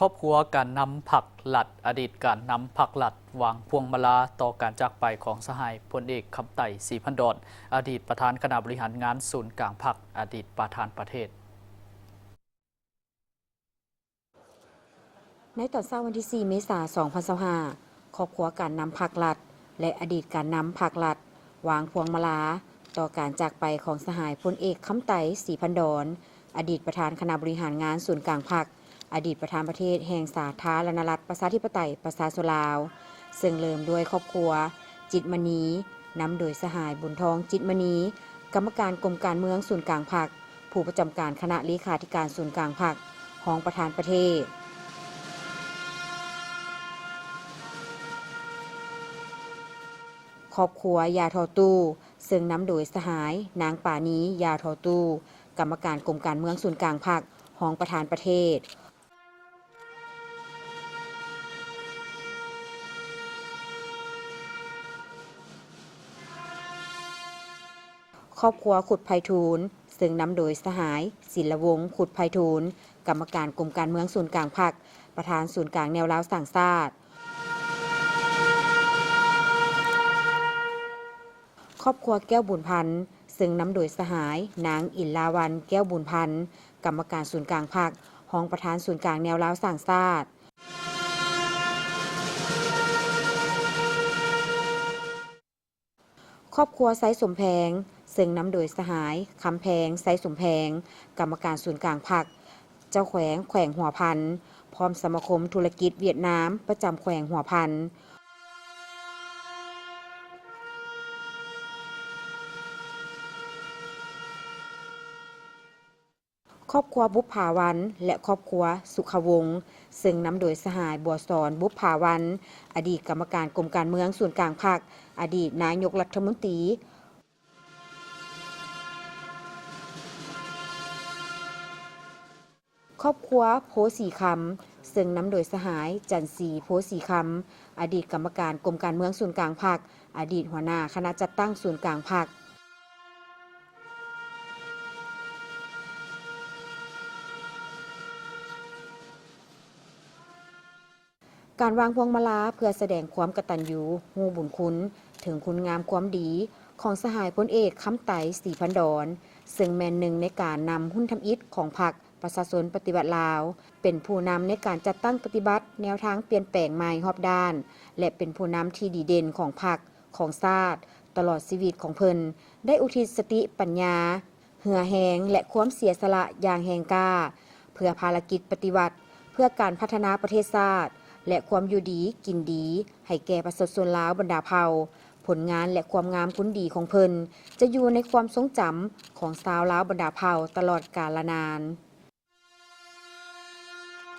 ຄອບຄົວການນຳພັກລັດ, ອະດີດການນຳພັກລັດ ວາງພວງມາລາຕໍ່ການຈາກໄປຂອງສະຫາຍພົນເອກ ຄຳໄຕ ສີພັນດອນ, ອະດີດປະທານຄະນະບໍລິຫານງານສູນກາງພັກ, ອະດີດປະທານປະເທດ. ໃນຕອນເຊົ້າວັນທີສີ່ ເມສາ ສອງພັນຊາວຫ້າ ຄອບຄົວການນຳພັກລັດ ແລະ ອະດີດການນຳພັກລັດ ວາງພວງມາລາຕໍ່ການຈາກໄປຂອງສະຫາຍພົນເອກ ຄຳໄຕ ສີພັນດອນ, ອະດີດປະທານຄະນະບໍລິຫານງານສູນກາງພັກ, ອະດີດປະທານປະເທດແຫ່ງສາທາລະນະລັດ ປະຊາທິປະໄຕ ປະຊາຊົນລາວ, ເຊິ່ງເລີ່ມດ້ວຍຄອບຄົວ ຈິດມະນີ, ນຳໂດຍສະຫາຍ ບຸນທອງ ຈິດມະນີ, ກຳມະການກົມການເມືອງສູນກາງພັກ, ຜູ້ປະຈຳການຄະນະເລຂາທິການສູນກາງພັກ, ຮອງປະທານປະເທດ. ຄອບຄົວຢ່າທໍຕູ້, ເຊິ່ງນຳໂດຍສະຫາຍ ນາງ ປານີ ຢ່າທໍຕູ້, ກຳມະການກົມການເມືອງສູນກາງພັກ, ຮອງປະທານປະເທດ. ຄອບຄົວ ຄຸດໄພທູນ, ເຊິ່ງນຳໂດຍສະຫາຍ ສິນລະວົງ ຄຸດໄພທູນ, ກຳມະການກົມການເມືອງສູນກາງພັກ, ປະທານສູນກາງແນວລາວສ້າງຊາດ. ຄອບຄົວ ແກ້ວບຸນພັນ, ເຊິ່ງນຳໂດຍສະຫາຍ ນາງ ອິນລາວັນ ແກ້ວບຸນພັນ, ກຳມະການສູນກາງພັກ, ຮອງປະທານສູນກາງແນວລາວສ້າງຊາດ. ຄອບຄົວ ໄຊສົມແພງ, ເຊິ່ງນຳໂດຍສະຫາຍ ຄຳແພງ ໄຊສົມແພງ, ກຳມະການສູນກາງພັກ, ເຈົ້າແຂວງ ແຂວງຫົວພັນ, ພ້ອມສະມາຄົມທຸລະກິດຫວຽດນາມ ປະຈຳແຂວງຫົວພັນ. ຄອບຄົວ ບຸບຜາວັນ ແລະ ຄອບຄົວ ສຸຂະວົງ, ເຊິ່ງນຳໂດຍສະຫາຍ ບົວສອນ ບຸບຜາວັນ, ອະດີດກຳມະການກົມການເມືອງສູນກາງພັກ, ອະດີດນາຍົກລັດຖະມົນຕີ. ຄອບຄົວ ໂພສີຄຳ, ເຊິ່ງນຳໂດຍສະຫາຍ ຈັນສີ ໂພສີຄຳ, ອະດີດກຳມະການກົມການເມືອງສູນກາງພັກ, ອະດີດຫົວໜ້າຄະນະຈັດຕັ້ງສູນກາງພັກ. ການວາງພວງມາລາເພື່ອສະແດງຄວາມກະຕັນຍູຮູ້ບຸນຄຸນ ເຖິງຄຸນງາມຄວາມດີຂອງສະຫາຍພົນເອກ ຄຳໄຕ ສີພັນດອນ, ເຊິ່ງແມ່ນໜຶ່ງໃນການນຳຮຸ່ນທຳອິດຂອງພັກ ປະຊາຊົນປະຕິວັດລາວ, ເປັນຜູ້ນຳໃນການຈັດຕັ້ງປະຕິບັດແນວທາງປ່ຽນແປງໃໝ່ຮອບດ້ານ ແລະ ເປັນຜູ້ນຳທີ່ດີເດັ່ນຂອງພັກ ຂອງຊາດ. ຕະຫຼອດຊີວິດຂອງເພິ່ນໄດ້ອຸທິດສະຕິປັນຍາ, ເຫື່ອແຮງ ແລະ ຄວາມເສຍສະຫຼະຢ່າງແຮງກ້າ ເພື່ອພາລະກິດປະຕິວັດ, ເພື່ອການພັດທະນາປະເທດຊາດ ແລະ ຄວາມຢູ່ດີກິນດີໃຫ້ແກ່ປະຊາຊົນລາວບັນດາເຜົ່າ. ຜົນງານ ແລະ ຄວາມງາມຄຸນດີຂອງເພິ່ນຈະຢູ່ໃນຄວາມຊົງຈຳຂອງຊາວລາວບັນດາເຜົ່າຕະຫຼອດການລະນານ.